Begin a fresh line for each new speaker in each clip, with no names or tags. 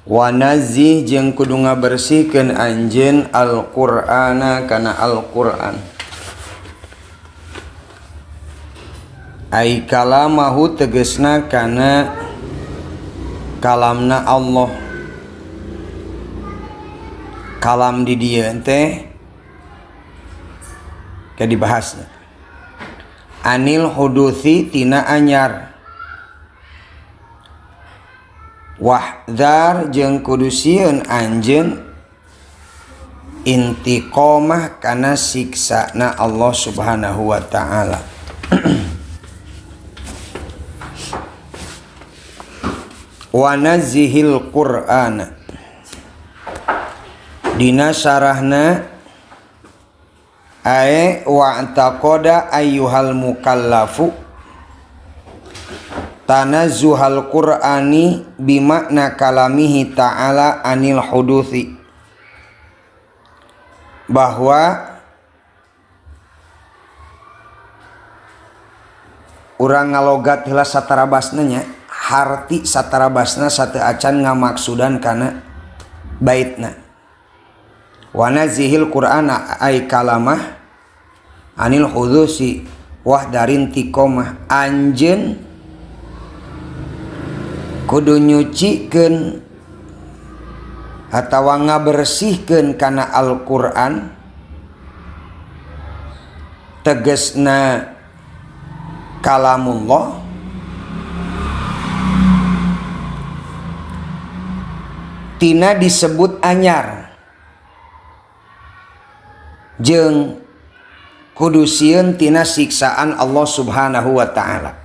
Wa nazih jeung kudu ngabersihkeun anjeun Al-Qur'ana kana Al-Qur'an. Ai kalamahu tegesna kana kalamna Allah. Kalam di dieu teh ke dibahasna. Anil hudusi tina anyar. Wahdar jeung kudu sieun anjeun intiqamah kana siksana Allah Subhanahu wa ta'ala. Wa nazihil Qur'ana dina sarahna ae wa taqada ayyuhal mukallafu tanazzuhal Qur'ani bimakna kalamihi ta'ala anil hudusi, bahwa urang ngalogat heula satarabasna nya, harti satarabasna sateu acan ngamaksudan kana baitna. Wa nazihil Qur'ana ay kalamah anil hudusi wahdarin tiqomah, anjeun kudu nyucikeun atawa ngabersihkeun kana Al-Qur'an tegesna kalamullah tina disebut anyar jeung kudu sieun tina siksaan Allah Subhanahu wa ta'ala.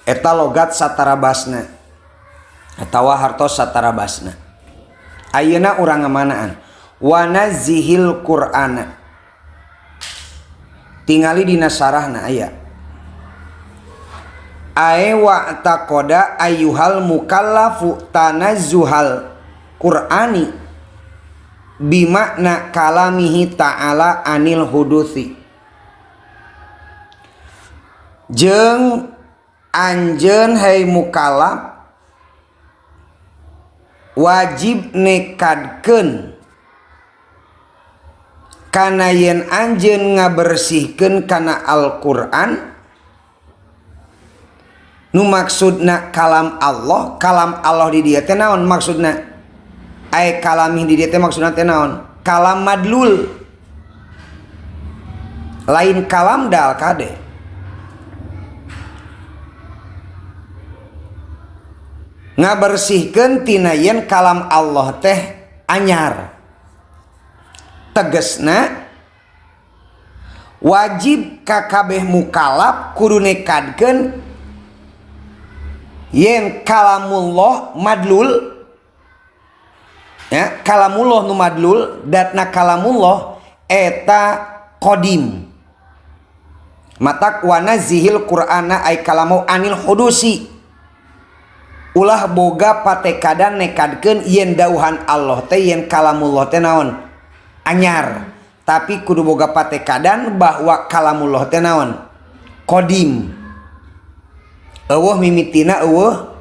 Eta logat satarabasna atawa hartos satarabasna. Ayeuna urang ngamanaan wa nazihil Qur'ana. Tingali dina sarahna aya. Ae wa taqada ayyuhal mukallafu tanazzuhal Qur'ani bimakna kalamihi ta'ala anil hudusi. Jeung anjeun hei mukallaf wajib nekadkeun kana yen anjeun ngabersihkeun kana Al-Qur'an nu maksudna kalam Allah. Kalam Allah di dieu teh naon maksudna? Ai kalami di dieu teh maksudna teh naon? Kalam madlul, lain kalam dal kade. Ngabersihkeun tina yen kalam Allah teh anyar. Tegesna wajib ka kabeh mukallaf kudu nekadkeun yen kalamullah madlul, ya, kalamullah nu madlul datna kalamullah eta qadim. Matak wa nazihil Qur'ana ay kalamu anil hudusi. Ulah boga patekadan nekadkeun yen dauhan Allah teh yen kalamullah teh naon? Anyar. Tapi kudu boga patekadan bahwa kalamullah teh naon? Qadim. Eueuh mimitina eueuh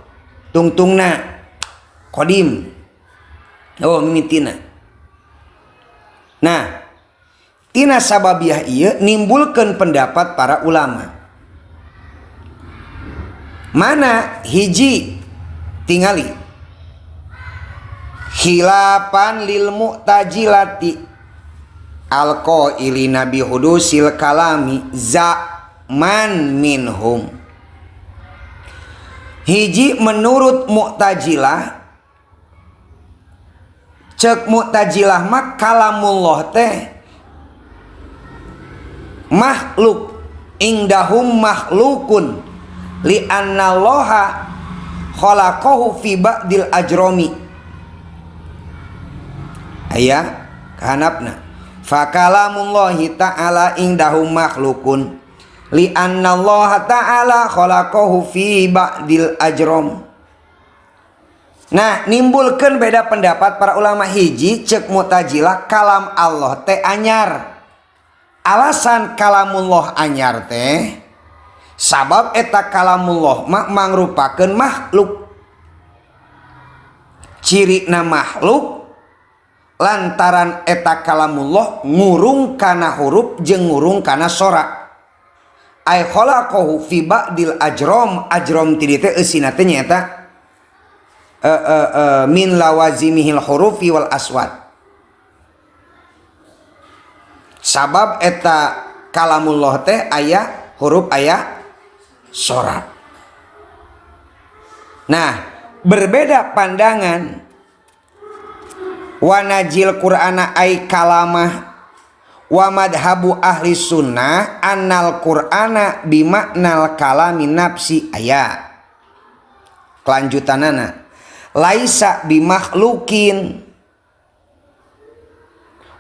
tungtungna. Qadim. Eueuh mimitina. Nah, tina sababiah ieu nimbulkeun pendapat para ulama. Mana hiji tingali khilafan lil mu'tazilati alqailina bi hudusil kalami zaman minhum. Hiji menurut Mu'tazilah, cek Mu'tazilah mah kalamullah teh makhluk, indahum makhlukun li annallaha khalaqahu fi ba'dil ajromi. Aya kahanapna fa kalamullahi ta'ala indahum makhlukun li annallaha ta'ala khalaqahu fi ba'dil ajrom. Nah, nimbulkeun beda pendapat para ulama. Hiji cek Mu'tazilah kalam Allah teh anyar. Alasan kalamullah anyar teh Sabab eta kalamullah mah mangrupakeun makhluk. Cirina makhluk lantaran eta kalamullah ngurung kana huruf jeung ngurung kana sora. Ay khalaqahu fi ba'dil ajrom, ajrom ti dieu teh eusina teh nyaeta min lawazimihil hurufi wal aswat. Sabab eta kalamullah teh aya huruf aya sora. Nah, berbeda pandangan. Wa najil Qur'ana ay kalamah wa madhabu ahli sunnah annal Qur'ana bimaknal kalami nafsi aya. Kelanjutanana laisa bimakhlukin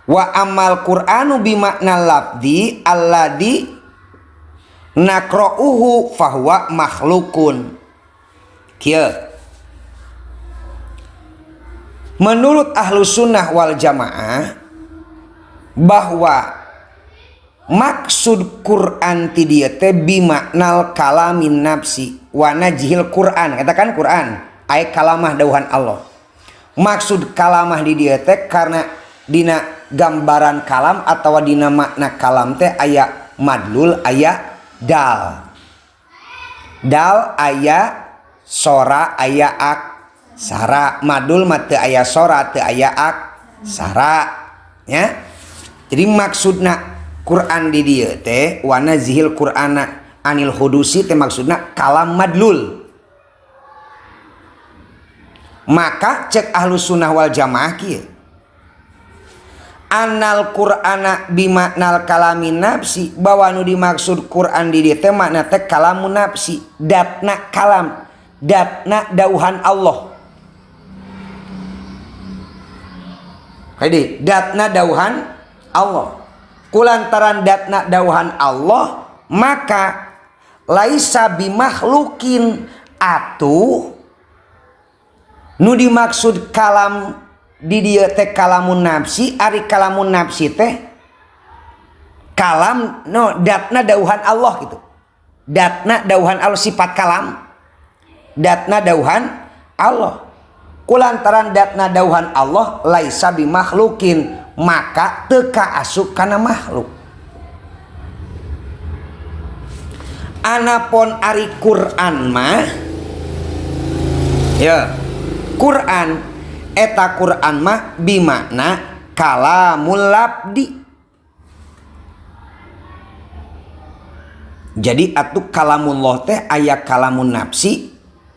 wa amal Qur'anu bimaknal lafzi alladzi nakra'uhu fahuwa makhlukun. Kieu. Menurut ahlu sunnah wal jamaah bahwa maksud Quran ti dieu teh bimaknal kalamin nafsi wa najhil Quran, katakan Quran ay kalamah dauhan Allah. Maksud kalamah di dieu teh karena dina gambaran kalam atau dina makna kalam teh aya madlul aya dal. Dal aya sora aya aksara, madul mah teu aya sora teu aya aksara nya. Jadi maksudna Quran di dieu teh wa nazihil Qur'ana anil hudusi teh maksudna kalam madlul. Maka cek ahlu sunnah wal jamaah kieu, anal Qur'ana bimaknal kalamin nafsi, bahwa nu dimaksud Quran di dieu teh makna teh kalamun nafsi, datna kalam, datna dauhan Allah. Jadi datna dauhan Allah. Kulantaran datna dauhan Allah maka laisa bimakhlukin atuh nu dimaksud kalam di dieu teh kalamun nafsi, ari kalamun nafsi teh kalam no datna dauhan Allah gitu. Datna dauhan Allah, sifat kalam datna dauhan Allah. Kulantaran datna dauhan Allah laisa bimakhlukin maka teu kaasup kana makhluk. Anapon ari Quran mah ya Quran eta Quran mah bimakna kalamul labdi. Jadi atuh kalamullah teh aya kalamun nafsi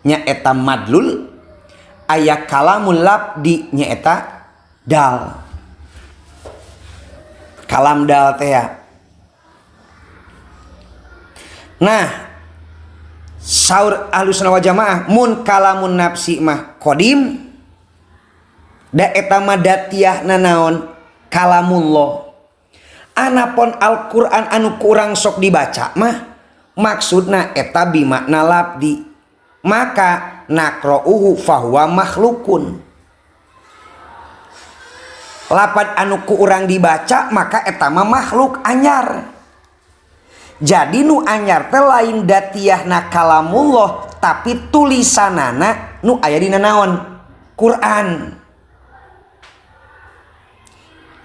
nya eta madlul, aya kalamul labdi nya eta dal. Kalam dal teh ya. Nah, saur Ahlus Sunnah wal Jamaah mun kalamun nafsi mah qadim da eta mah datiahna naon kalamullah. Anapon Al-Qur'an anu kurang sok dibaca mah maksudna eta bimakna labdi. Maka nakra'uhu fahuwa makhlukun. Lapad anu ku urang dibaca maka eta mah makhluk anyar. Jadi nu anyar teh lain datiahna kalamullah tapi tulisanana nu aya dina naon Quran.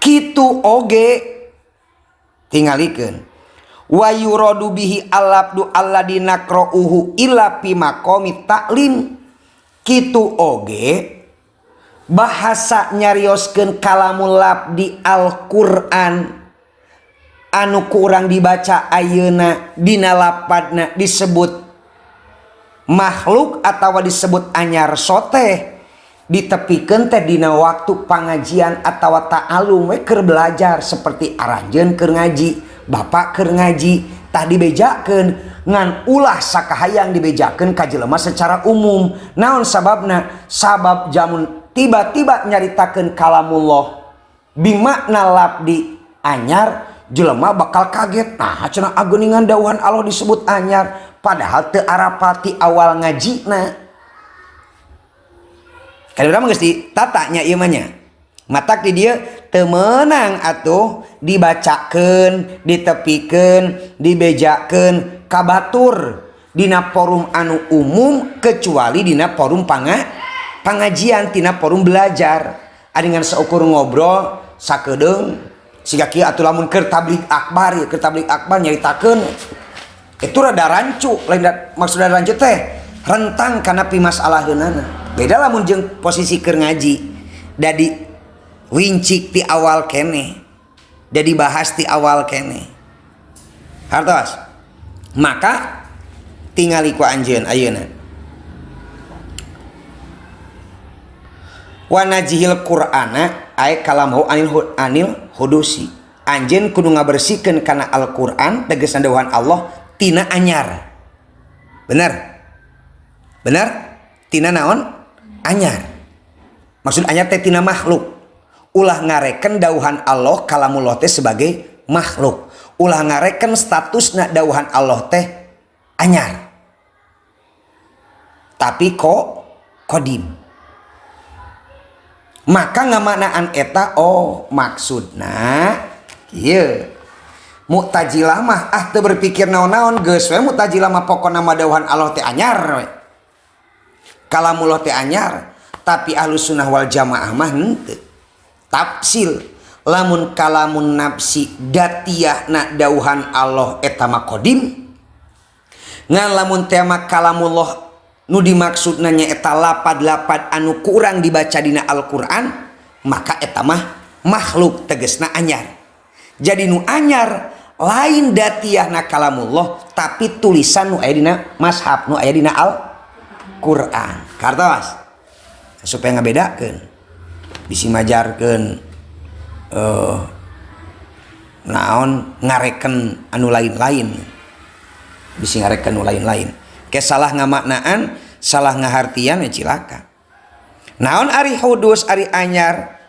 Kitu oge tingalikeun wa yuradu bihi al-abdu alladzi naqra'uhu illa fi maqami ta'lim. Kitu oge bahasa nyarioskeun kalamul labdi Al-Qur'an anu ku urang dibaca ayeuna dina lapadna disebut makhluk atawa disebut anyar soteh ditepikeun teh dina waktu pangajian atawa ta'alum we keur belajar seperti aranjeun keur ngaji, bapak keur ngaji, tah dibejakeun ngan ulah sakahayang dibejakeun ka jelema secara umum. Naon sababna? Sabab jamun tiba-tiba nyaritakeun kalamullah bimakna labdi anyar, jelema bakal kaget. Nah, cenah ageningan dauhan Allah disebut anyar padahal teu arapati awal ngajina. Kan urang mah geus ditatanya ieu mah nya. Matak di dieu teu meunang atuh dibacakeun, ditepikeun, dibejakeun ka batur dina forum anu umum kecuali dina forum pangajian tina forum belajar. Ari ngan saukur ngobrol sakedeung siga kieu atuh lamun keur tabligh akbar ieu keur tabligh akbar nyaritakeun itu rada rancu lain maksudna rancu teh rentang kana pimasalaheunana. Beda lamun jeung posisi keur ngaji dadi wincik ti awal keneh dadi bahas ti awal keneh. Hartos maka tingali ku anjeun ayeuna wa najihil qur'ana ay kalamahu anil hudusi. Anjeun kudu ngabersihkeun kana Al-Qur'an tegasna dawuhan Allah tina anyar. Bener? Bener? Tina naon? Anyar. Maksud anyar teh tina makhluk. Ulah ngareken dawuhan Allah kalamullah teh sebagai makhluk. Ulah ngareken statusna dawuhan Allah teh anyar. Tapi kok kodim. Maka ngamaknaan eta oh maksudna kieu. Mu'tazilah mah ah teu berpikir naon-naon geus we Mu'tazilah mah pokona mah dawuhan Allah teh anyar we. Kalamullah teh anyar, tapi Ahlus Sunnah wal Jamaah mah henteu. Tafsil lamun kalamun nafsi datiyahna dawuhan Allah eta mah qadim. Ngan lamun teh mah kalamullah nu dimaksudna nyaeta lapad-lapad anu kurang dibaca dina Al-Qur'an maka eta mah makhluk tegasna anyar. Jadi nu anyar lain datiyahna kalamullah tapi tulisan nu aya dina mashaf nu aya dina Al-Qur'an. Kartos supaya ngabedakeun bisi majarkeun naon ngareken anu lain-lain. Bisi ngareken anu lain-lain. Ke salah ngamaknaan, salah ngahartian ya cilaka. Naon ari hudus ari anyar?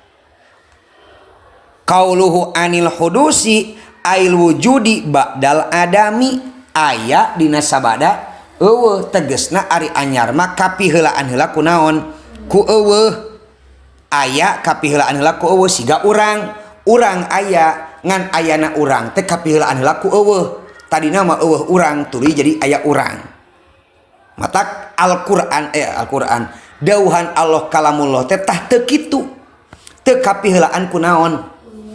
Qauluhu anil hudusi ail wujudi ba'dal adami aya dina sabada eueuh tegesna ari anyar mah kapiheulaan heula ku naon? Ku eueuh. Aya kapiheulaan heula ku eueuh siga urang, urang aya ngan ayana urang teh kapiheulaan heula ku eueuh. Tadina mah eueuh urang tuluy jadi aya urang. Matak Al-Qur'an Al-Qur'an dawuhan Allah kalamullah teh tah teu kitu. Teu kapiheulaan ku naon?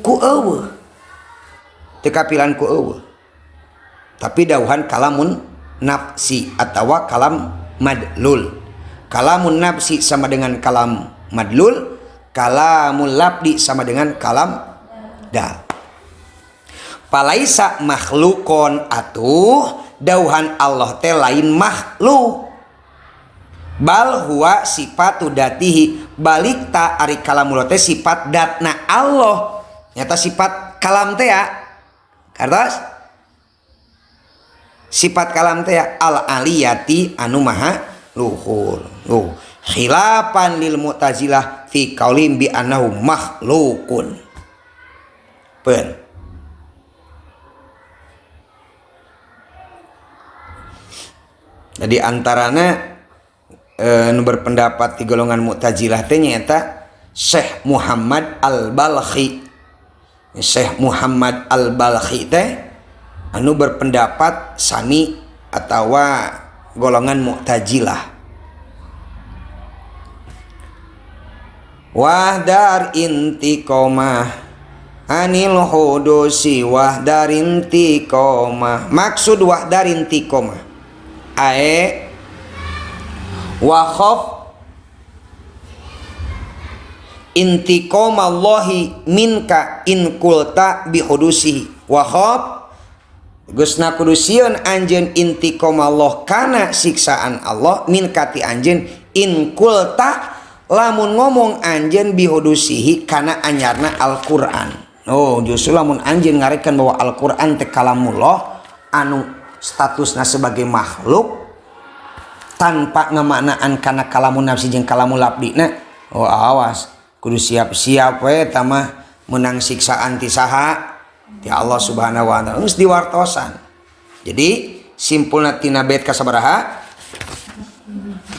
Ku eueuh. Teu kapiheulaan ku eueuh. Tapi dawuhan kalamun nafsi atawa kalam madlul. Kalamun nafsi sama dengan kalam madlul, kalamul labdi sama dengan kalam dal. Palaisa makhlukon atuh dauhan Allah teh lain makhluk. Bal huwa sifatu datihi balik ta ari kalamullah teh sifat datna Allah. Nyata sifat kalam teh ya. Kartos? Sifat kalam teh ya al aliyati anu maha luhur. Tuh, khilafan lil mu'tazilah fi qaulim bi annahu makhlukun. Pen. Jadi antarana nu berpendapat di golongan Mu'tazilah teh nyaeta Syekh Muhammad Al-Balkhi. Syekh Muhammad Al-Balkhi teh anu berpendapat sami atawa golongan Mu'tazilah. Wahdar intiqomah anil hudusi wahdar intiqomah. Maksud wahdar intiqomah ae wa khaf intiqamallahi minka in qulta bihudusihi. Wa khaf geusna kudu sieun anjeun intiqamallah kana siksaan Allah minka ti anjeun in qulta lamun ngomong anjeun bihudusihi kana anyarna Al-Qur'an. Oh, justru lamun anjeun ngarekan bahwa Al-Qur'an teh kalamullah anu statusna sebagai makhluk tanpa ngemaknaan kana kalamun nafsi jeung kalamul abdina. Oh, awas kudu siap-siap we eta mah menang siksaan ti saha? Ti Allah Subhanahu wa taala. Geus diwartosan. Jadi simpulna tina bait kasabaraha?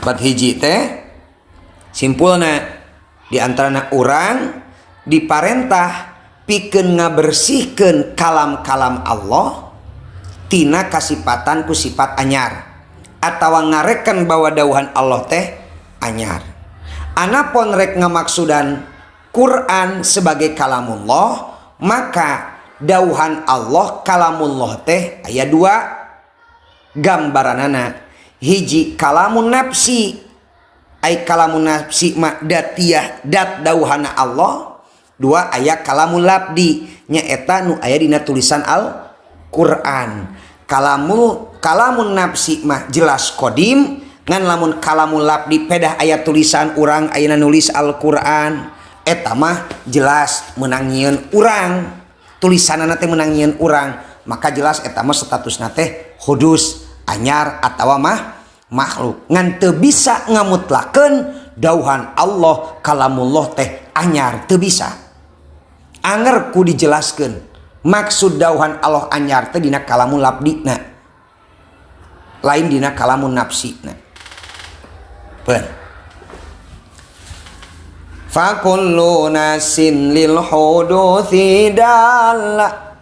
Bat hiji teh simpulna di antarana urang diparentah pikeun ngabersihkeun kalam-kalam Allah tina kasipatan ku sifat anyar atawa ngareken bahwa dawuhan Allah teh anyar. Anapun rek ngamaksudan Quran sebagai kalamullah, maka dawuhan Allah kalamullah teh aya dua gambaranana. Hiji kalamun nafsi, ai kalamun nafsi mah datiyah dat dawuhana Allah. Dua aya kalamul labdi nyaeta nu aya dina tulisan Al-Qur'an. Kalamun nafsi mah jelas kodim, ngan lamun kalamul labdi pedah aya tulisan urang ayeuna nulis Al-Qur'an eta mah jelas meunang nyieun urang, tulisanana teh meunang nyieun urang, maka jelas eta mah statusna teh hudus anyar atawa mah makhluk. Ngan teu bisa ngamutlakeun dauhan Allah kalamullah teh anyar, teu bisa. Anger ku dijelaskeun maksud dauhan Allah anyar teh dina kalamul labdina, lain dina kalamun nafsina. Peun. Fa kullu nasin lil hudusi dalla.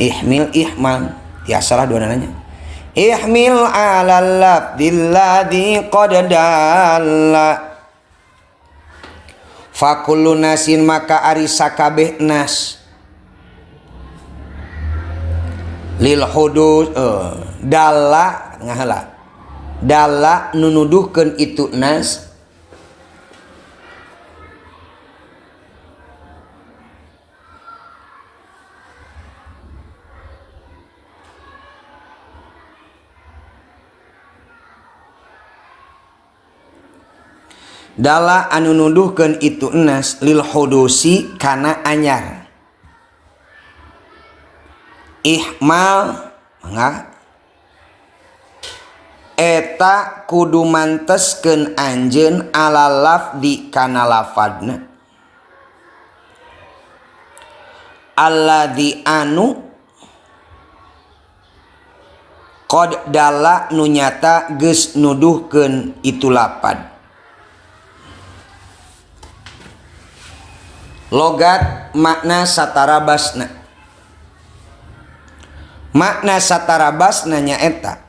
Ihmil ihmal tiasa lah dua nanya. Ihmil ala labdil ladzi qad dalla. Fa kullu nasin maka ari sakabeh nas lil hudus dalla ngahala dalla nunuduhkeun itu nas dala anu nuduhkeun itu nas lil hudusi kana anyar. Ihmal mangga eta kudu manteskeun anjeun ala lafdi kana lafadna alladzi anu qad dala nu nyata geus nuduhkeun itu lapad. Logat makna satarabasna. Makna satarabasna nyaeta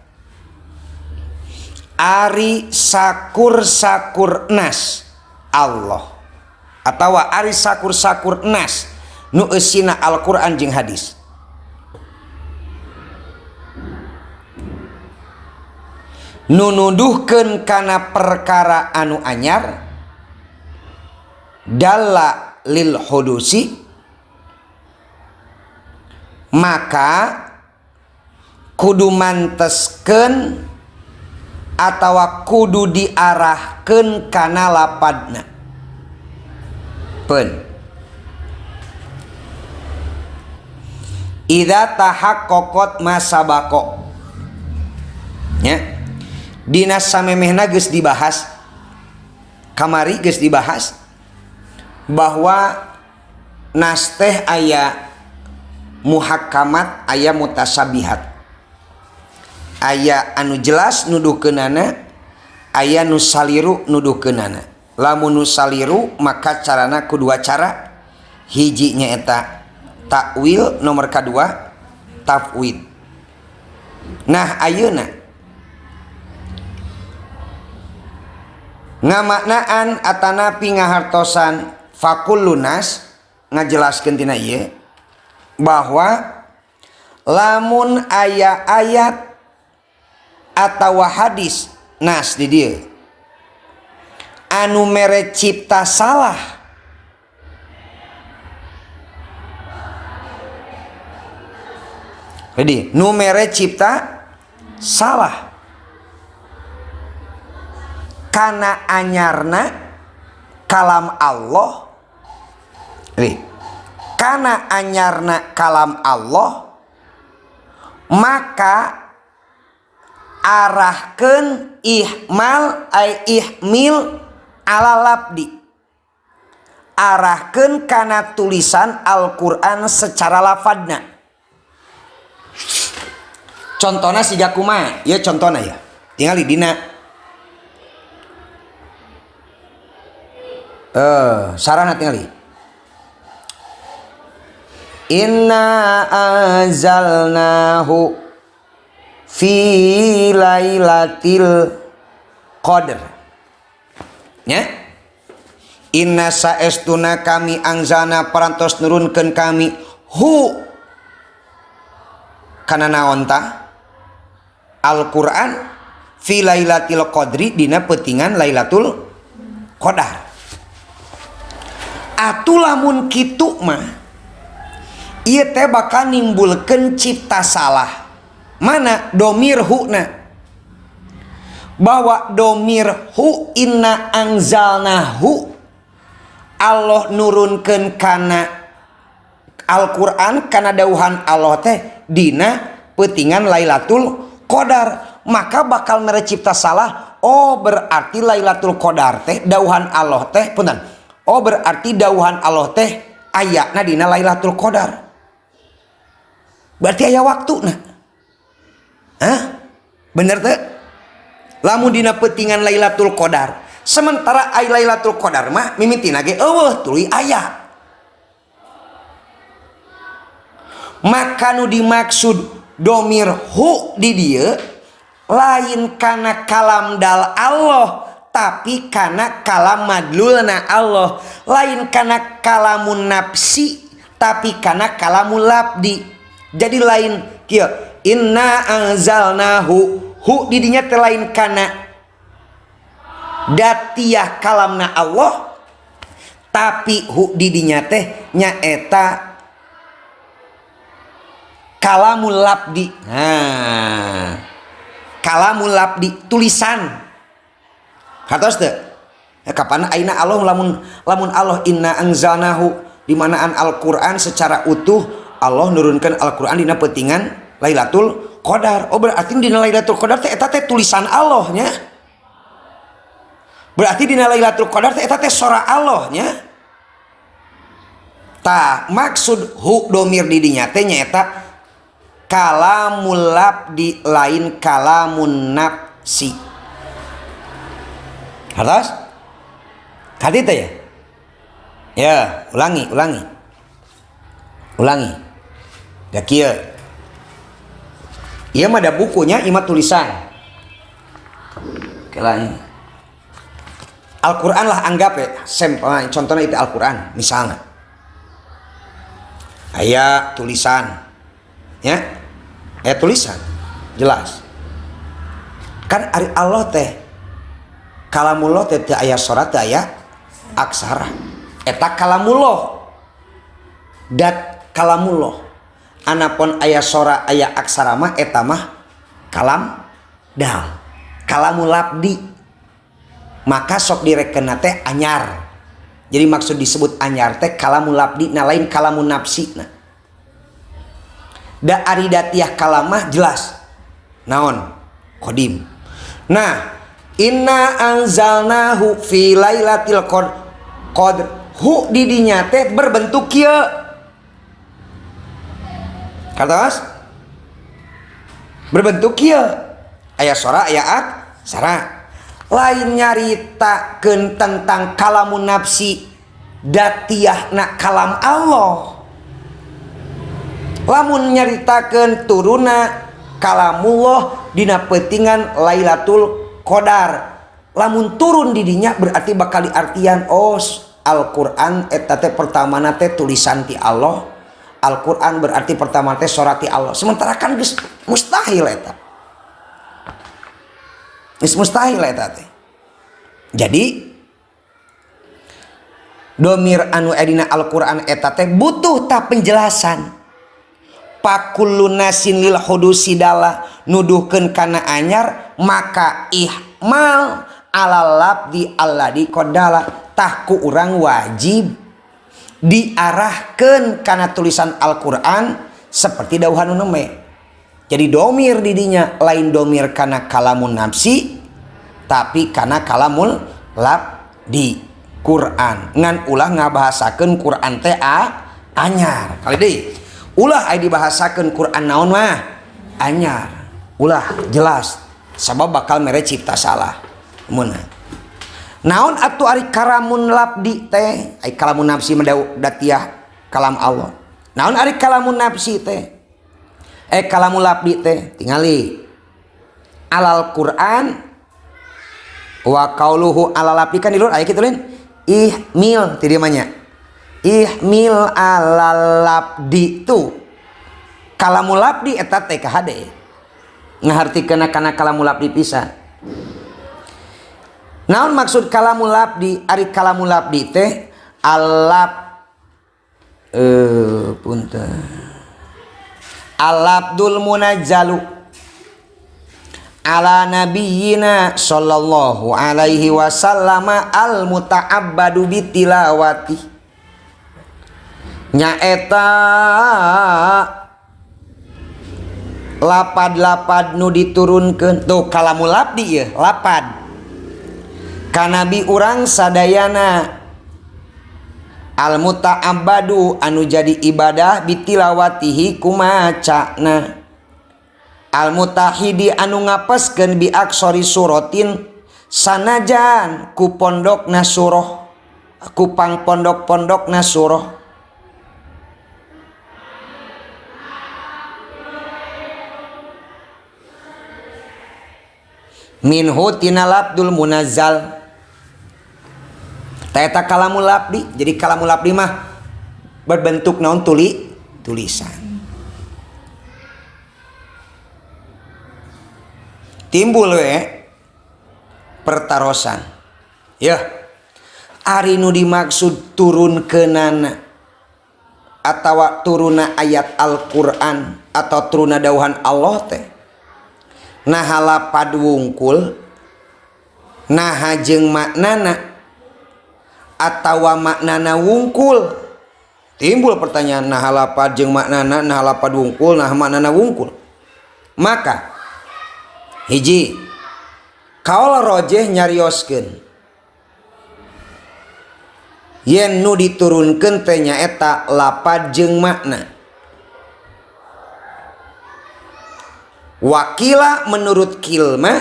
ari sakur-sakur nas Allah atawa ari sakur-sakur nas nu eusina Al-Qur'an jeung hadis. Nu nuduhkeun kana perkara anu anyar dalla lil hudusi, maka kudu manteskeun atawa kudu diarahkeun kana lapadna. Peun. Idza tahaqqaqat masabaqo. Nya. Dina samemehna geus dibahas, kamari geus dibahas bahwa nas teh aya muhakkamat, aya mutasabihat. Aya anu jelas nuduhkeunana, aya nu saliru nuduhkeunana. Lamun nu saliru maka carana ku dua cara. Hiji nyaeta takwil, nomor kadua tafwid. Nah ayeuna ngamaknaan atanapi ngahartosan fakullu nas ngajelaskeun tina ieu bahwa lamun aya ayat atawa hadis nas di dieu anu mere cipta salah, jadi nu mere cipta salah kana anyarna kalam Allah, kana anyarna kalam Allah, maka arahkeun ihmal ay ihmil ala labdi, arahkeun kana tulisan Al-Qur'an secara lafadna. Contohna siga kumaha? Ya contohna ya. Tingali dina sarana tingali. Inna anzalnahu fi lailatil qadr. Nya? Inna saestuna kami anzalna parantos nurunkeun kami hu kana naon tah? Al-Qur'an fi lailatil qadri dina peutingan Lailatul Qadar. Atuh lamun kitu mah ieu teh bakal nimbulkeun cipta salah. Mana domir hu-na? Bahwa domir hu inna anzalnahu Allah nurunkeun kana Al-Qur'an kana dauhan Allah teh dina peutingan Lailatul Qadar, maka bakal mere cipta salah. Oh berarti Lailatul Qadar teh dauhan Allah teh punten. Oh berarti dauhan Allah teh ayana dina Lailatul Qadar. Berarti aya waktuna. Hah? Bener teh? Lamun dina peutingan Lailatul Qadar. Sementara ai Lailatul Qadar mah mimitina ge eueuh tuluy aya. Maka nu dimaksud domir hu di dieu lain kana kalam dal Allah tapi kana kalam madlulna Allah, lain kana kalamun nafsi tapi kana kalamul labdi. Jadi lain kieu inna anzalnahu hu di dinya teh lain kana datiyah kalamna Allah tapi hu di dinya teh nyaeta kalamul labdi. Nah, kalamul labdi tulisan. Hartos teu? Ya, kapan aina Allah lamun lamun Allah inna anzalnahu di manaan Al-Qur'an secara utuh Allah nurunkan Al-Qur'an dina peutingan Lailatul Qadar. Oh berarti dina Lailatul Qadar teh eta teh tulisan Allah nya. Berarti dina Lailatul Qadar teh eta teh sora Allah nya. Tah maksud hu domir di dinya teh nyaeta kalamul labdi lain kalamun nafsi. Hartos? Tadi teh ya? Ya, ulangi, ulangi. Ulangi. Da kieu. Ieu mah da bukunya, ieu mah tulisan. Kela ini. Al-Qur'an lah anggap ya, sampel contohnya itu Al-Qur'an misalnya. Aya tulisan. Ya. Aya tulisan. Jelas. Kan ari Allah teh kalamullah teh teu aya sora teu aya aksara. Eta kalamullah. Dat kalamullah. Anapun aya sora aya aksara mah eta mah kalam dal. Kalamul labdi. Maka sok direkeunna teh anyar. Jadi maksud disebut anyar teh kalamul labdi na lain kalamun nafsi na. Da ari datiah kalamah jelas. Naon? Qadim. Nah, inna anzalnahu fi lailatil qadr. Hu di dinya teh berbentuk kieu. Katos? Berbentuk kieu. Aya sora aya aksara. Lain nyaritakeun tentang kalamun nafsi datiahna kalam Allah. Lamun nyaritakeun turuna kalamullah dina peutingan Lailatul Qadar. Lamun turun di dinya berarti bakal diartian oh Al-Qur'an eta teh pertamana teh tulisan ti Allah. Al-Qur'an berarti pertama teh sora ti Allah. Sementara kan geus mustahil eta. Geus mustahil eta teh. Jadi domir anu aya dina Al-Qur'an eta teh butuh ta penjelasan. Pakullu nasin lil hudusi dala nuduhkeun kana anyar maka ihmal ala labdi alladzi qadala tah ku urang wajib diarahkeun kana tulisan Al-Qur'an seperti dauhan nu neme. Jadi domir di dinya lain domir kana kalamun nafsi tapi kana kalamul labdi Quran. Ngan ulah ngabahasakeun Quran teh anyar. Kali deui ulah aya dibahasakeun Quran naon mah anyar. Ulah jelas sabab bakal mere cipta salah. Mun naon atuh ari kalamun labdi teh, ai kalamun nafsi mah datiah kalam Allah. Naon ari kalamun nafsi teh? Kalamul lafdi teh tingali alal Quran wa qauluhu alal lafdi kan di luhur aya kitu lain ihmil ti dieu mah nya. Ihmil alal lafdi tu kalamul lafdi eta teh ka hade ngahartikeun kana kalamul lafdi pisan. Naon maksud kalamul lafdi? Ari kalamul lafdi teh alaf punten al-abdul munazzalu ala nabiyyina sallallahu alaihi wasallama al muta'abbadu bitilawati nyaeta lapad-lapad nu diturunkeun tuh kalamul labdi ieu lapad ka nabi urang sadayana al muta'abbadu anu jadi ibadah bitilawatihi kumacana al mutahidi anu ngapeskeun bi aksori suratin sanajan ku pondokna surah ku pangpondok-pondokna surah minhu tina labdul munazzal eta kalamul labdi. Jadi kalamul labdi mah berbentuk naon tulisan. Timbul we pertarosan. Ya. Ari nu dimaksud turun keunana atawa turuna ayat Al-Qur'an atau turuna dauhan Allah teh. Naha lapad wungkul, naha jeung maknana atawa maknana wungkul. Timbul pertanyaan nah lapad jeung maknana, nah lapad wungkul, nah maknana wungkul. Maka hiji kaul rojeh nyarioskeun yen nu diturunkeun teh nyaeta lapad jeung makna. Wakila menurut kilmah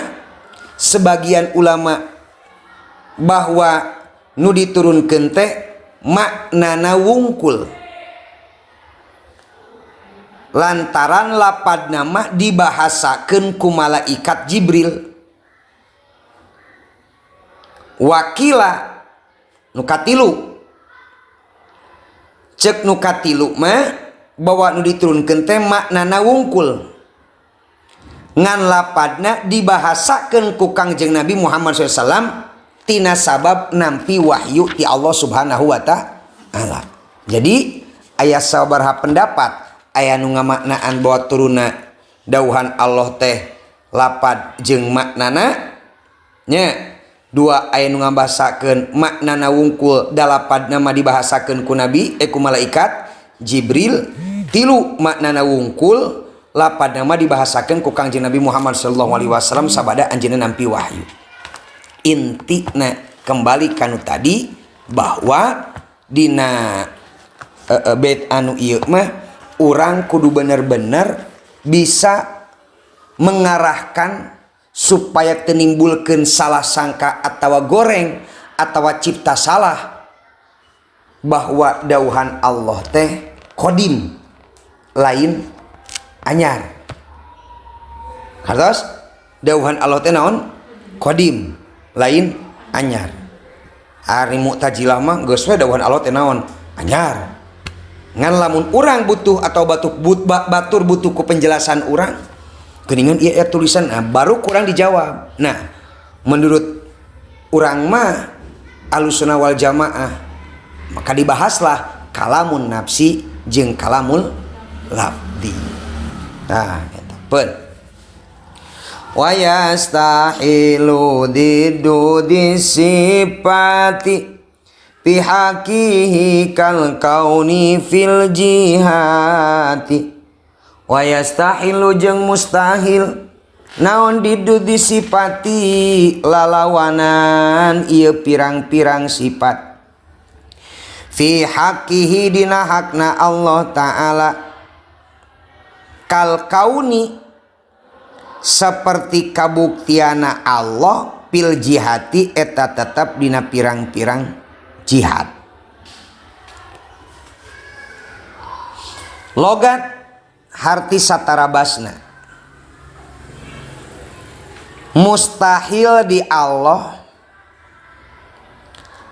sebagian ulama bahwa nu diturunkeun teh maknana wungkul lantaran lapad nama dibahasakeun ku malaikat Jibril. Wakila nu katilu cek nu katilu mah bahwa nu diturunkeun teh maknana wungkul ngan lapadna dibahasakeun ku Kangjeng Nabi Muhammad SAW tina sabab nampi wahyu ti Allah Subhanahu wa ta'ala. Jadi aya sabaraha pendapat aya nu ngamaknaan bahwa turuna dauhan Allah teh lapad jeung maknana nya. Dua aya nu ngabahasakeun maknana wungkul dalapad nama dibahasakeun ku nabi ku malaikat Jibril. Tilu maknana wungkul lapad nama dibahasakeun ku Kangjeng Nabi Muhammad sallallahu alaihi wasallam sabada anjeunna nampi wahyu. Intina kembali kanu tadi bahwa dina bait anu ieu mah urang kudu bener-bener bisa mengarahkan supaya tenimbulkeun salah sangka atawa goreng atawa cipta salah bahwa dauhan Allah teh kodim lain anyar. Hartos dauhan Allah teh naon? Kodim lain anyar. Ari Mu'tazilah mah geus we dawuhan Allah teh naon? Anyar. Ngan lamun urang butuh atau batur butuh ku penjelasan urang, geuningan ieu tulisan, nah, baru kurang dijawab. Nah, menurut urang mah Ahlussunnah wal Jamaah, maka dibahaslah kalamun nafsi jeung kalamul lafdi. Nah, eta peun. Wa yastahilu diddu disifati bihaqihi kal kauni fil jihati. Wa yastahilu jeung mustahil naon diddu disifati lalawanan ieu pirang-pirang sifat fi haqihi dina hakna Allah ta'ala kal kauni seperti kabuktiana Allah fil jihati eta tetap dina pirang-pirang jihad. Logat harti satarabasna mustahil di Allah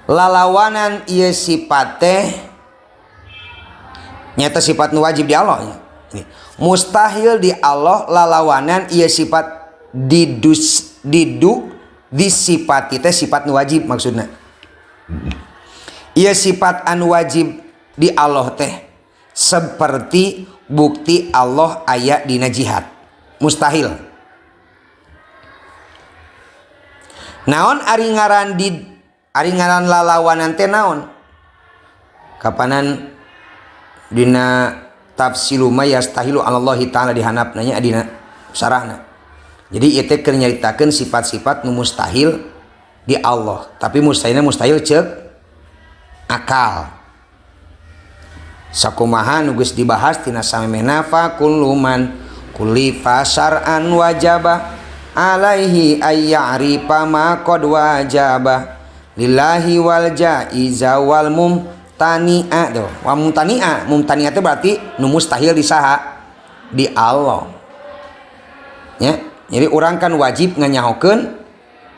lalawanan ieu sifat teh nyata sifat nu wajib di Allah nya. Mustahil di Allah lalawanan ieu sifat didus didu disifati teh sifat nu wajib maksudna. Ieu sifat anu wajib di Allah teh seperti bukti Allah aya dina jihad. Mustahil. Naon ari ngaran di ari ngaran lalawanan teh naon? Kapanan dina tafsilu ma yastahilu alallahi ta'ala dihanapna nya dina sarahna. Jadi ieu teh keur nyaritakeun sifat-sifat nu mustahil di Allah, tapi mustahilna mustahil ceuk akal. Sakumaha nu geus dibahas tina samemehna fa kullu man kullifa syar'an wajaba alaihi ayya'rifa ma qad wajaba lillahi wal jaiza wal mumtani'a tuh. Wa mumtani'a, mumtani'a teh berarti nu mustahil di saha? Di Allah. Ya, jadi urang kan wajib nganyahokeun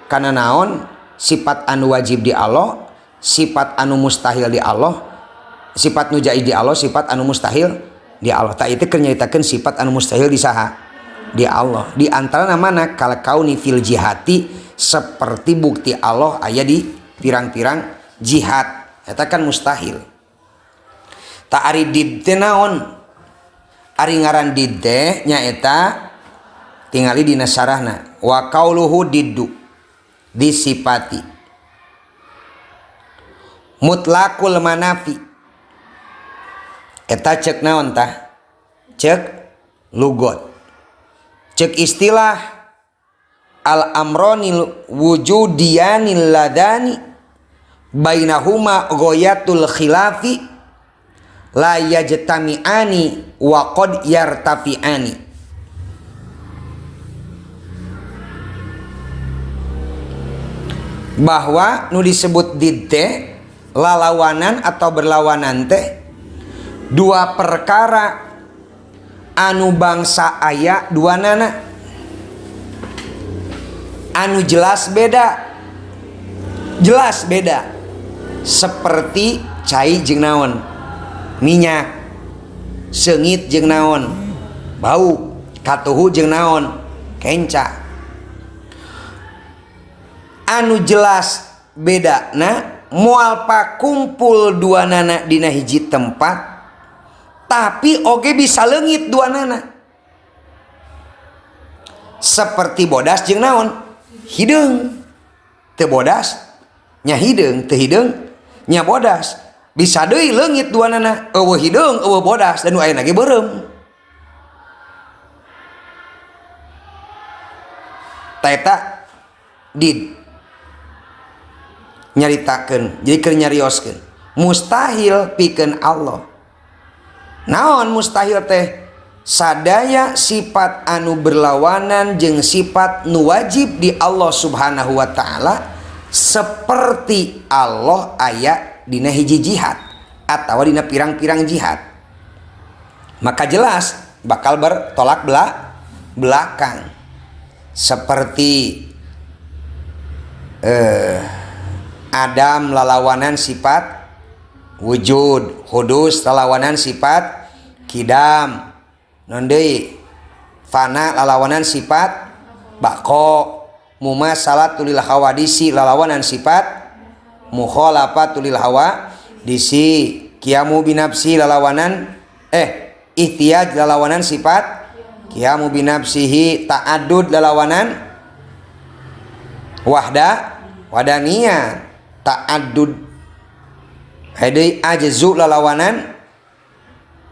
kana naon sifat anu wajib di Allah, sifat anu mustahil di Allah, sifat nu jaiz di Allah, sifat anu mustahil di Allah. Tak itu keur nyaritakeun sifat anu mustahil di saha? Di Allah. Di antara mana kal kauni fil jihati seperti bukti Allah aya di pirang-pirang jihad. Eta kan mustahil. Tak ari did teh naon? Ari ngaran did teh nyaeta tingali dina sarahna wa qauluhu diddu disipati mutlakul manafi. Eta cek naon tah? Cek lugot. Cek istilah al amronil wujudiyanil ladani bainahuma ghayatul khilafi la yajtami'ani wa qad yartafi'ani. Bahwa nu disebut did teh lalawanan atau berlawanan teh dua perkara anu bangsa aya dua nana anu jelas beda, jelas beda seperti cai jeung naon minyak, seungit jeung naon bau, katuhu jeung naon kenca. Anu jelas beda na moal pakumpul dua nana dina hiji tempat, tapi oge bisa leungit dua nana seperti bodas jeung naon hideung, teu bodas nya hideung, teu hideung nya bodas, bisa deui leungit dua nana eueuh hideung eueuh bodas dan nu aya lagi beureum. Ta eta did nyaritakeun, jadi keur nyarioskeun mustahil pikeun Allah. Naon mustahil teh? Sadaya sifat anu berlawanan jeung sifat nu wajib di Allah Subhanahu wa taala seperti Allah aya dina hiji jihad atawa dina pirang-pirang jihad. Maka jelas bakal bertolak belakang. Seperti Adam lalawanan sifat wujud, hudus lalawanan sifat kidam, non deui fana lalawanan sifat bako, mumasalatul lil hawadisi lalawanan sifat mukhalafatul lil hawadisi, qiyamu binafsi lalawanan ihtiyaj lalawanan sifat qiyamu binafsihi, ta'addud lalawanan wahda wadaniyah, ta'addud hadi ajzu lalawanan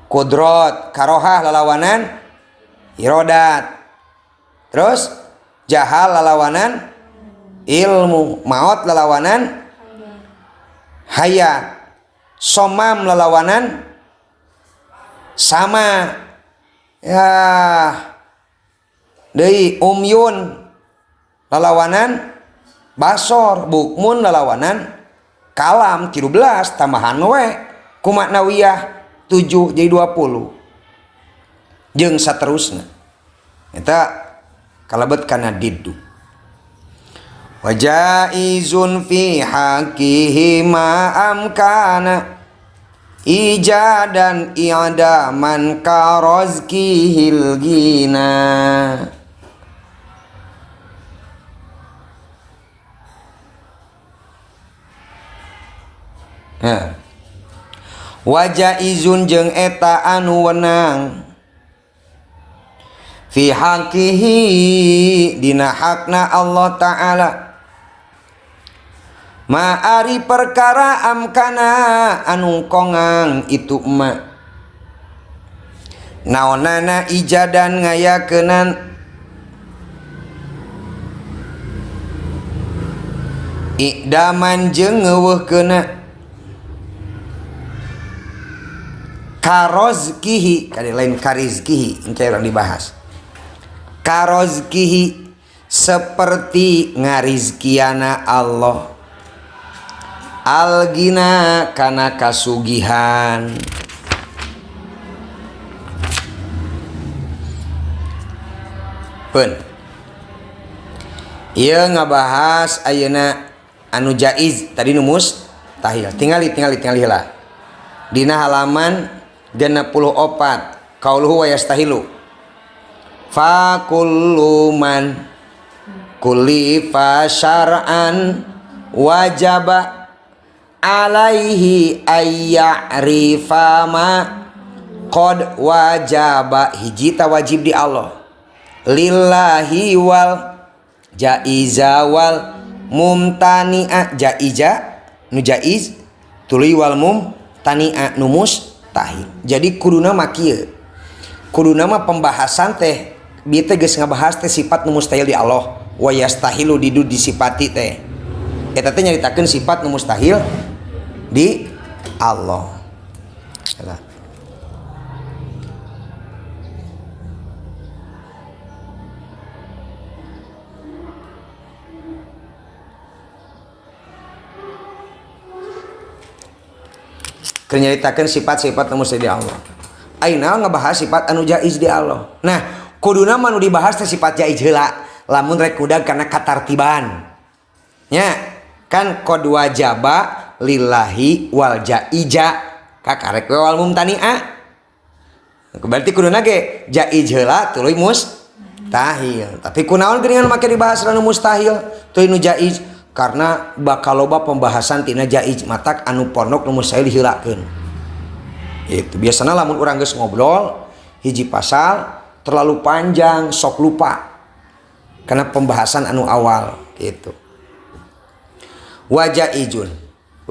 kudrot, karohah lalawanan irodat, terus jahal lalawanan ilmu, maut lalawanan hayat, somam lalawanan sama ya deui umyun lalawanan basor, bukmun lalawanan kalam 13 tambahan we kumaknawiyah 7 jadi 20. Jeung saterusna. Eta kalebet kana diddu. Wa jaizun fi haqqihi ma amkana ijadan i'daman ka razqihil gina. Wa jaizun jeung eta anu wenang fi haqqihi dina hakna Allah Ta'ala ma ari perkara amkana anu kongang itu ma naonana ijadan ngayakenan ikdaman jeung ngeuweuhkeuna karozkihi kali lain karizkihi engke urang dibahas karozkihi seperti ngarizkiana Allah algina kana kasugihan. Pun ieu ngabahas ayeuna anu jaiz tadi nu mustahil. Tingali tingali tingali heula dina halaman 64 qauluhu wa yastahilu fa kullu man kulifa syar'an wajaba alaihi ayya'rifa ma qad wajaba hiji ta wajib di Allah lillahi wal jaiza wal mumtani'a jaiza nu jaiz tuluy wal mumtani'a nu mustahil. Jadi kuduna mah kieu, kuduna mah pembahasan teh bieu teh geus ngabahas teh sifat nu mustahil di Allah wa yastahilu didu disipati teh eta teh nyaritakeun sifat nu mustahil di Allah. Salah. Keur nyaritakeun sifat-sifat nu mustahil di Allah. Ayeuna ngebahas sifat anu jaiz di Allah. Nah, kuduna mah nu dibahas teh sifat jaiz heula lamun rek kudag kana katartiban. Nya, kan qad wajaba lillahi wal jaija kakarek we wal mumtani'a. Berarti kuduna ge jaiz heula tuluy mustahil. Tapi kunaon geuningan make dibahas anu mustahil tuluy nu jaiz? Karena bakal loba pembahasan tina jaiz matak anu pondok nu mustahil diheulakeun. Itu biasana lamun urang geus ngobrol hiji pasal terlalu panjang sok lupa karena pembahasan anu awal gitu. Wajaizun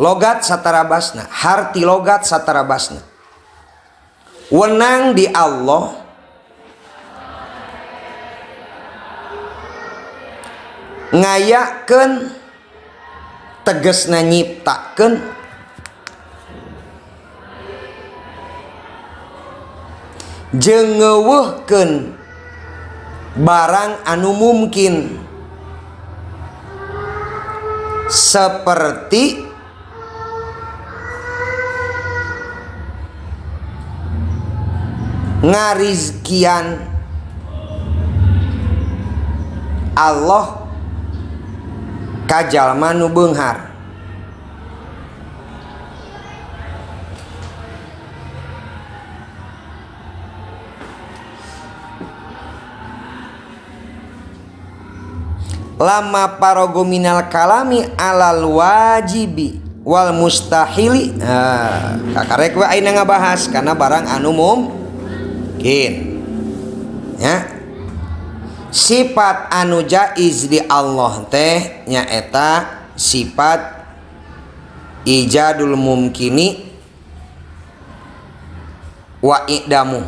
logat satarabasna, harti logat satarabasna wenang di Allah ngayakeun tegesna nyiptakeun jeung ngeuweuhkeun barang anu mungkin seperti ngarizkian Allah ka jalma nu beunghar. Lama parogo minal kalami alal wajibi wal mustahili. Nah, kakarek we ayeuna ngabahas karena barang anu mungkin. Ya. Sifat anu jaiz di Allah teh nyaeta sifat ijadul mumkini wa i'damu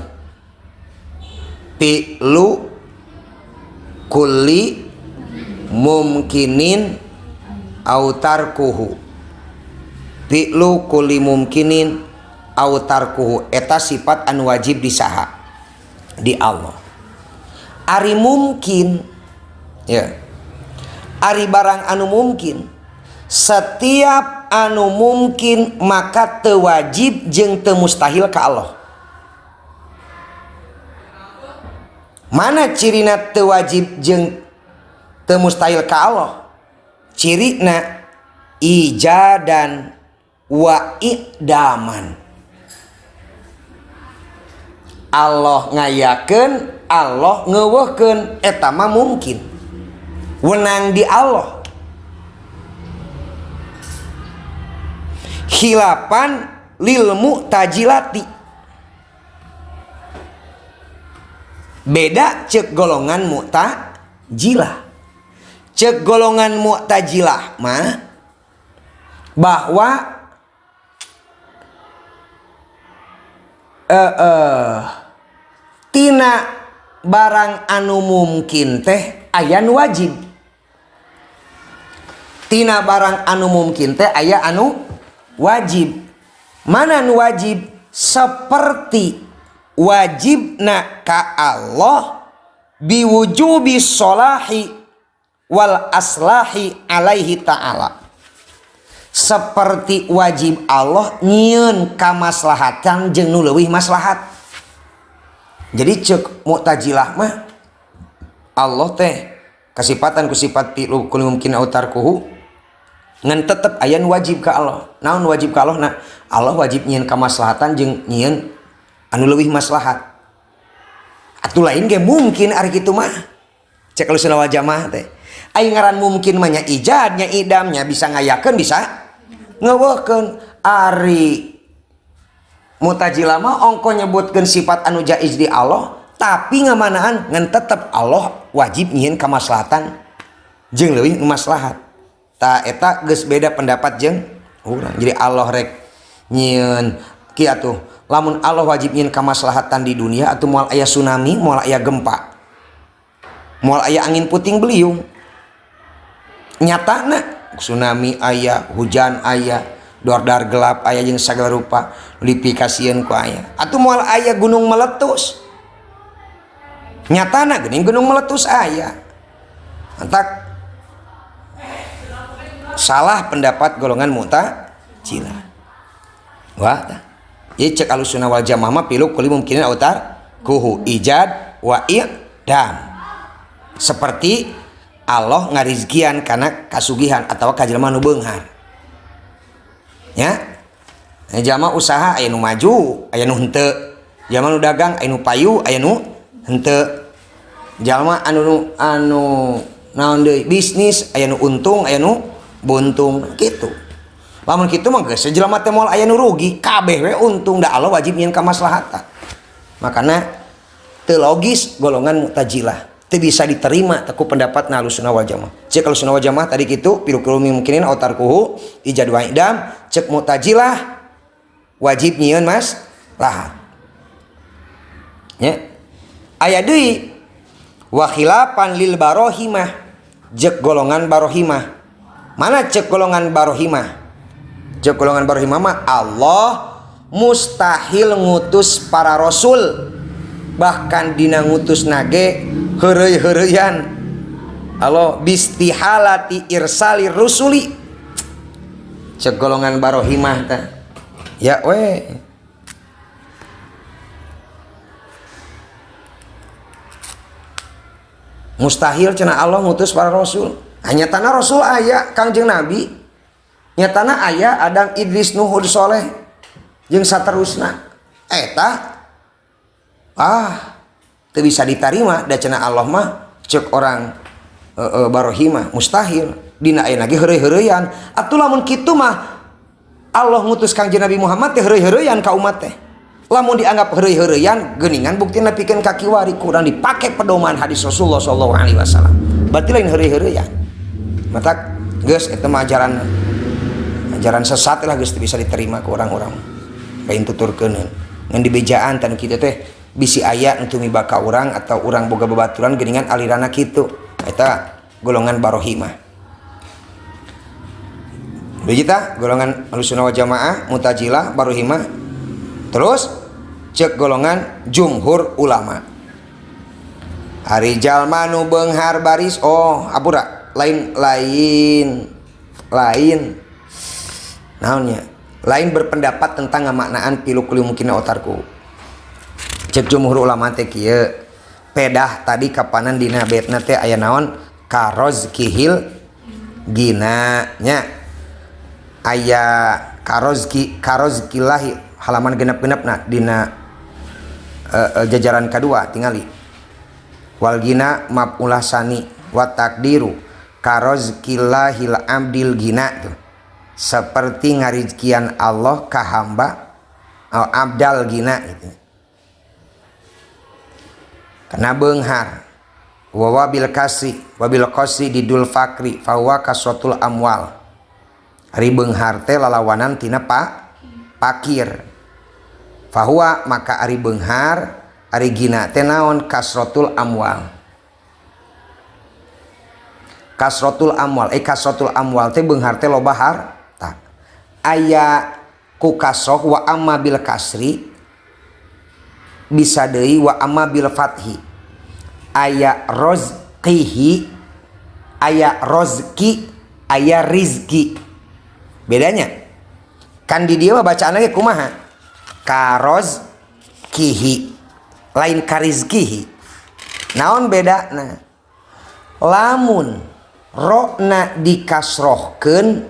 fi'lu kulli mumkinin au tarkuhu, fi'lu kulli mumkinin au tarkuhu eta sifat anu wajib disaha di Allah. Ari mungkin ya, ari barang anu mungkin, setiap anu mungkin maka teu wajib jeung teu mustahil ka Allah. Mana cirina teu wajib jeung teu mustahil ka Allah? Cirina ijadan wa idaman. Allah ngayakeun, Allah ngeuweuhkeun, eta mah mungkin. Wenang di Allah. Khilafan lil mu'tazilati. Beda cek golongan mu'tazilah. Cek golongan mu'tazilah mah bahwa tina barang anu mungkin teh aya nu wajib. Tina barang anu mungkin teh aya anu wajib. Mana nu wajib? Seperti wajibna ka Allah biwujubi sholahi wal aslahi alaihi ta'ala. Seperti wajib Allah nyieun kamaslahatan jeung nu leuwih maslahat. Jadi cek Mu'tazilah mah Allah teh kasipatan ku sifat fi'lu kulli mumkin au tarkuhu ngan tetep aya nu wajib ka Allah. Naon wajib ka Allah? Nah, Allah wajib nyieun kamaslahatan jeung nyieun anu leuwih maslahat. Atuh lain ge mungkin ari kitu mah. Cek Ahlussunnah wal Jamaah teh. Ai ngaran mungkin mah nya ijad nya idam nya bisa ngayakeun bisa ngeuweuhkeun. Ari Mu'tazilah mah ongko nyebutkeun sifat anu jaiz di Allah tapi ngamanaan ngan tetep Allah wajib nyieun kamaslahatan jeung leuwih maslahat. Ta eta geus beda pendapat jeung urang. Jadi Allah rek nyieun kieu atuh lamun Allah wajib nyieun kamaslahatan di dunia atuh moal aya tsunami, moal aya gempa, moal aya angin puting beliung. Nyatana tsunami aya, hujan aya, dordar gelap aya jeung sagala rupa dipikasieun ku aya. Atuh moal aya gunung meletus. Nyatana geuning gunung meletus aya. Antak salah pendapat golongan Mu'tazilah. Wah tah. Ieu cek Ahlussunnah wal Jamaah mah pilu kulli mumkinin au tarkuhu ijad wa i'dam. Seperti Allah ngarizkian kana kasugihan atawa ka jelema nu beunghar. Ya. Jalma usaha aya nu maju, aya nu henteu. Jalma nu dagang aya nu payu, aya nu henteu. Jalma anu anu naon deui bisnis aya nu untung, aya nu buntung kitu. Lamun kitu mah geus jelema teh moal aya nu rugi, kabeh we untung da Allah wajib nyieun kamaslahatan. Makana teu logis golongan Mu'tazilah. Teu bisa diterima ku pendapat Ahlussunnah wal Jamaah. Cek Ahlussunnah wal Jamaah tadi kitu pilu kulli mumkinin au tarkuhu ijad wa idam, cek Mu'tazilah wajib nyieun maslahat. Nya. Aya deui wa khilafan lil barohimah, cek golongan barohimah. Mana cek golongan barohimah? Cek golongan barohimah mah Allah mustahil ngutus para rasul, bahkan dina ngutus nage heureuy-heureuyan. Allah bistihalati irsali rusuli. Cek golongan barohimah teh. Ya we. Mustahil cenah Allah ngutus para rasul. Hanya tanah rasul aya Kangjeng Nabi. Nyatana aya Adam, Idris, Nuh, Hud, Soleh jeung saterusna. Eta teu bisa ditarima da cenah Allah mah cek orang barohimah mustahil. Dina aya lagi heureuy-heureuyan. Atuh lamun kitu mah Allah ngutus Kangjeng Nabi Muhammad teh heureuy-heureuyan ka umat teh. Lamun dianggap heureuy-heureuyan geuningan buktina pikeun ka kiwari kurang dipake pedoman hadis Rasulullah sallallahu alaihi wasallam. Berarti lain heureuy-heureuyan. Matak geus eta mah ajaran sesat lah geus teu bisa diterima ku orang-orang. Lain tuturkeuneun. Ngan dibejaan tan kitu teh bisi aya nu tumibak ka urang atau urang boga babaturan geuningan aliranna kitu. Eta golongan barohimah. Begitu golongan Ahlussunnah wal Jamaah, Mu'tazilah, Barohimah. Terus cek golongan jumhur ulama. Ari jalma nu beunghar baris oh apura lain lain lain naonnya lain berpendapat tentang ngamaknaan pilu kulli mumkin au tarku. Cek jumhur ulama teh kieu. Pedah tadi kapanan dina betna teh aya naon karozkihil gina nya aya karozki karozkillahi halaman genep-genepna dina jajaran kadua tingali wal gina maf'ulah sani wa takdiru karozkillahil abdil gina tuh seperti ngarizkian Allah ka hamba abdal gina gitu. Karena beunghar wa wabil kasri wabil qasri didul fakri fahuwa kasratul amwal. Ari beunghar teh lalawanan tina pakir. Fahuwa maka ari beunghar ari gina teh naon kasratul amwal. Kasratul amwal kasratul amwal teh beunghar teh loba harta. Aya ku kasroh wa amma bil kasri bisa deui wa amma bil fathi. Aya rozqihi, aya rozki, aya rizki. Bedanya kan di dieu mah bacaanna ge kumaha? Karozkihi lain karizkihi. Naon bedana? Lamun rokna dikasrohkeun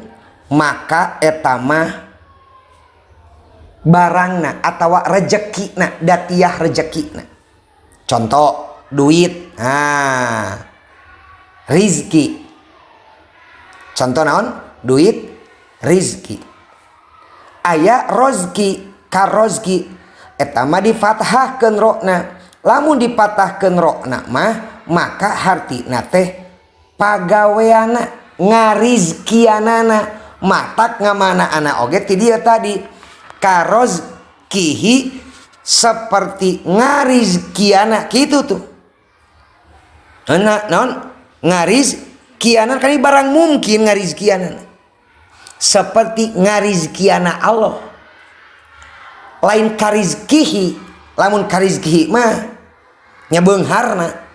maka eta mah barangna atawa rejekina, datiah rejekina. Contoh duit, nah rizki. Contoh naon? Duit, rizki. Aya rozki, karozki eta mah difathahkeun rokna. Lamun dipatahkeun rokna mah maka hartina teh pagaweana, ngarizkianana, matak ngamanaana oge ti dieu tadi karozkihi seperti ngarizkiana kitu tuh. Nah, naon ngarizkiana kan barang mungkin ngarizkiana. Seperti ngarizkiana Allah. Lain karizkihi, lamun karizkihi mah nya beungharna.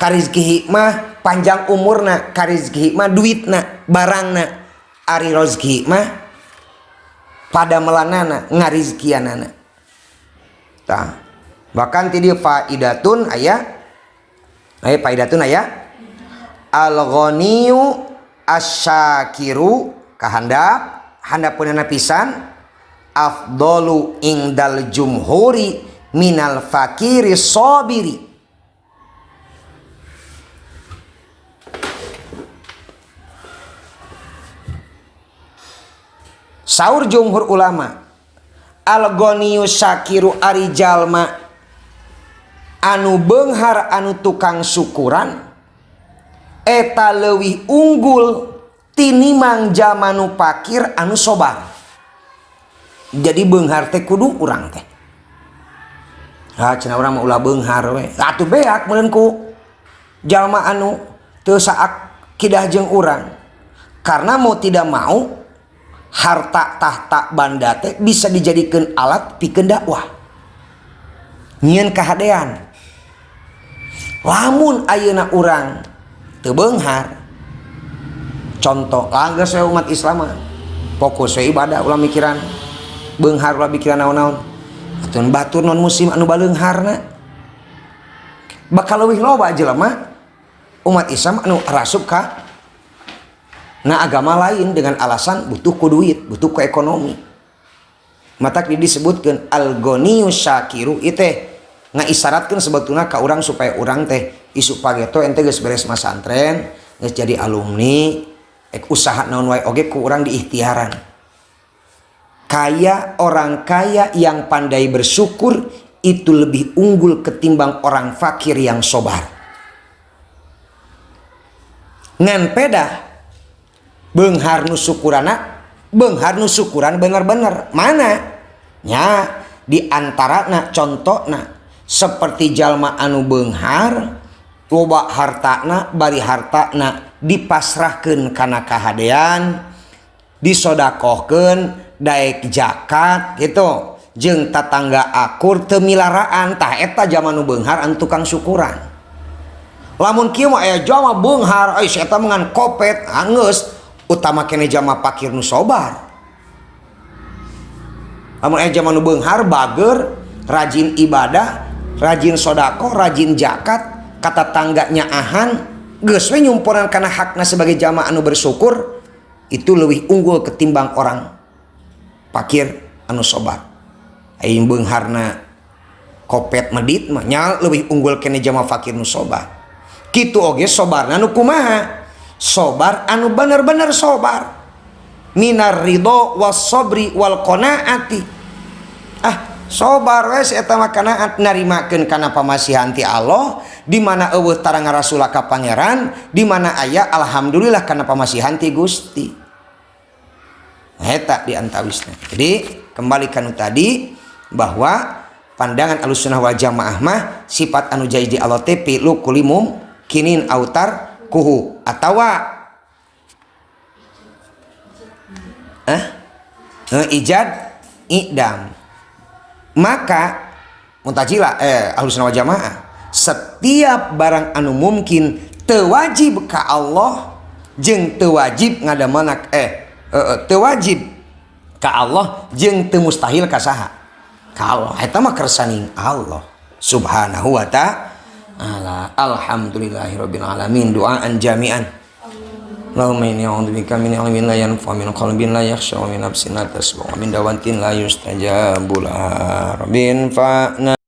Karizkihi mah panjang umurna, karizkihi mah duitna, barangna. Ari rozki mah pada melanana ngarizkianana. Tah, bahkan ti dieu faidatun aya aya faidatun aya al-ghaniyu asyakiru kahandap handapeunana pisan afdalu indal jumhuri minal fakiri sabiri. Saur jumhur ulama al-ghaniyu syakiru ari jalma anu beunghar anu tukang syukuran eta leuwih unggul tinimang jalma nu pakir anu sobar. Jadi beunghar teh kudu urang teh. Ha cenah urang mah ulah beunghar we. Atuh beak meureun ku jalma anu teu saakidah jeung urang. Karena mau tidak mau harta tahta banda teh bisa dijadikeun alat pikeun dakwah. Nyieun kahadean. Lamun ayeuna urang teu beunghar, contoh langgeus we umat Islam mah fokus we ibadah ulah mikiran beunghar ulah mikiran naon-naon. Atuh batur non muslim anu baleungharna bakal leuwih loba jelema umat Islam anu rasup ka na agama lain dengan alasan butuh ku duit, butuh ku ekonomi. Matak disebutkeun al-ghaniyu syakiru ieu teh ngaisaratkeun sebetulna ka urang supaya urang teh isuk pageto ente geus beres masantren, geus jadi alumni, ek usaha naon wae oge ku urang diikhtiaran. Kaya orang kaya yang pandai bersyukur itu lebih unggul ketimbang orang fakir yang sobar. Ngan pedah beunghar nu syukurana, beunghar nu syukuran bener-bener. Mana? Nya di antarana contona seperti jalma anu beunghar loba hartana bari hartana dipasrahkeun kana kahadean, disodakohkeun, daek zakat gitu, jeung tatangga akur teu milaraan. Tah eta jalma nu beunghar anu tukang syukuran. Lamun kieu mah aya jalma beunghar, ai si eta mah ngan kopet, anggeus utama kene jalma pakir nu sobar. Lamun aya jalma nu beunghar bager, rajin ibadah, Rajin sodako, rajin zakat, ka tatangga nyaahan, geus we nyumponan kana hakna sebagai jamaah anu bersyukur, itu lebih unggul ketimbang orang fakir anu sobar. Aing beungharna kopet medit mah nya lebih unggul kene jama fakir nu sobar. Kitu oge sobarna nu kumaha? Sobar anu bener-bener sobar. Minar ridho was sobri wal qanaati. Ah, sobar we eta mah kanaat, narimakeun kana pamasihan ti Allah, di mana euweuh tara ngarasula ka Pangeran, di mana aya alhamdulillah kana pamasihan ti Gusti. Eta di antawisna. Jadi kembali kanu tadi bahwa pandangan Ahlussunnah wal Jamaah mah sifat anu jaiz di Allah teh fi'lu kulli mumkinin au tarkuhu atawa ijad idam. Maka Mu'tazilah, Ahlussunnah wal Jamaah, setiap barang anu mungkin teu wajib ka Allah jeung teu wajib ngadamana, teu wajib ka Allah jeung teu mustahil ka saha? Ka Allah. Eta mah kersaning Allah Subhanahu wa Ta'ala. Alhamdulillahirabbil alamin, duaan jami'an. Allahumma inni a'udzubika min ilmin la yanfa, min qalbin la yakhsha, wa min nafsin la tasba, wa min da'watin la yustajabu laha. Rabbin fa'na.